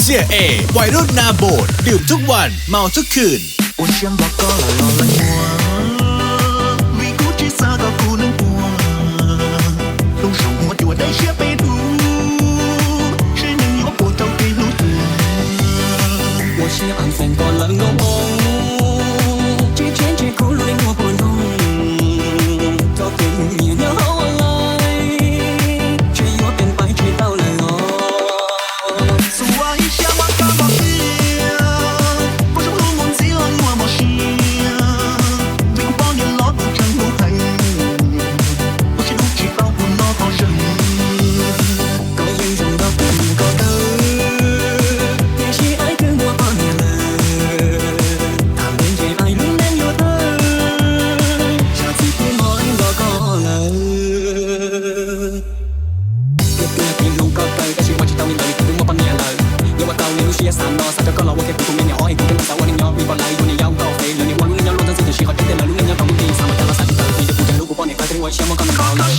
เสียเอ วัยรุ่นหน้าโบสถ์ ดื่มทุกวัน เมาทุกคืน Ua siab nplog koj lawm los leej muag, vim kuv tsis xav kom kuv neej puag. Hlub zoo muab cua dai siab peb tug, seb neeg yuav puas rau kev hlub tug. Ua siab am feem koj lawm nkauj hmoob, tsis tseem tseg kuv lub neej muag puas noog. Rau kev nyiam nyob hauv online, ntshe yuav pem pais tsis tau lawm os. Xuas ib siab muab koj npog tiag, koj zoo hlub mus ntxiv los yuav mos siab. Vim kuv poj niam los kuv tseem hlub heev, ua siab hlub tsis tau kuv noj qhov zeeg. Koj yeej zoo nrog kuv mus ko taw, tiam sis aib twb muaj poj niam lawm. Tham ntev ntshe aib lub neej yuav tawg, zam txim pub mog aib nrog koj lawm. Tiag tiag tig hlo koj taw, tab sis ua tsis tau li ntawd vim kuv twb muaj poj niam lawm. Nyob ua tau li lub siab xav no, xav rau koj los ua kiag kuv tus me nyuam ob, es kuv thiaj tau xav ua neej nyob. Vim pom lawv yuav niam yau tau fev, lawv niam ua lub neej nyob luaj ntxeev xwb, tiam sis qhov tseeb tiag lawv lub neej nyob tau lub nti. Xav mas cas los xav tsis tawm, vim tias kuv tseem hlub kuv poj niam, qhov twg ua siab muab koj npog lawm.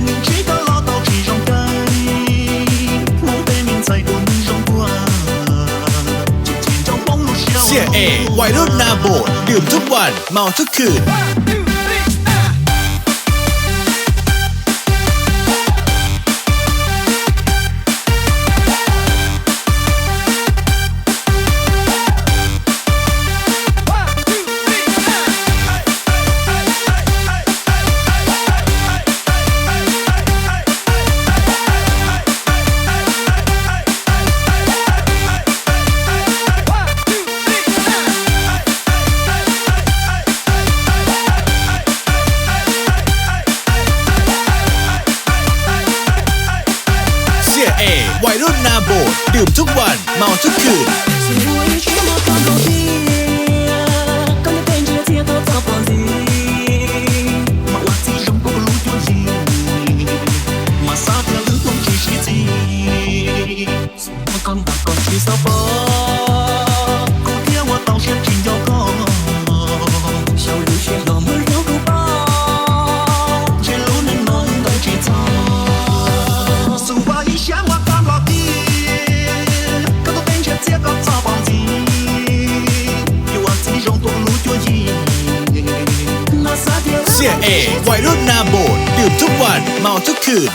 Ntsib koj los tau tsis zoo caij, Hmoob tej me ntxhais tus neeg zoo tuag, tsis chim ncauj Hmoob lub siab. เสียเอ วัยรุ่นหน้าโบสถ์ ดื่มทุกวัน เมาทุกคืน เสียเอ วัยรุ่นหน้าโบสถ์ ดื่มทุกวัน เมาทุกคืน Tsis muaj ib siab muab koj npog tiag, koj niag pej ntsig txias koj txoj pov ntxis, mas ua txiv zoo koj lub cuab yig, mas xav tias lwm hnub tsis sib txis. Muab koj npog koj tsis txhob pov, kuv thiaj ua tau siab tsis nco koj. Xyaum lub siab hlo mus hlub kuv poj, ntshe lub neej no ntawd tsis txog. Xuas ib siab muab koj npog tiag, koj tus pej ntsig txias koj txoj pov ntxis, yuav ua txiv zoo koj lub cuab yig, mas xav tias เสียเอ วัยรุ่นหน้าโบสถ์ ดื่มทุกวัน เมาทุกคืน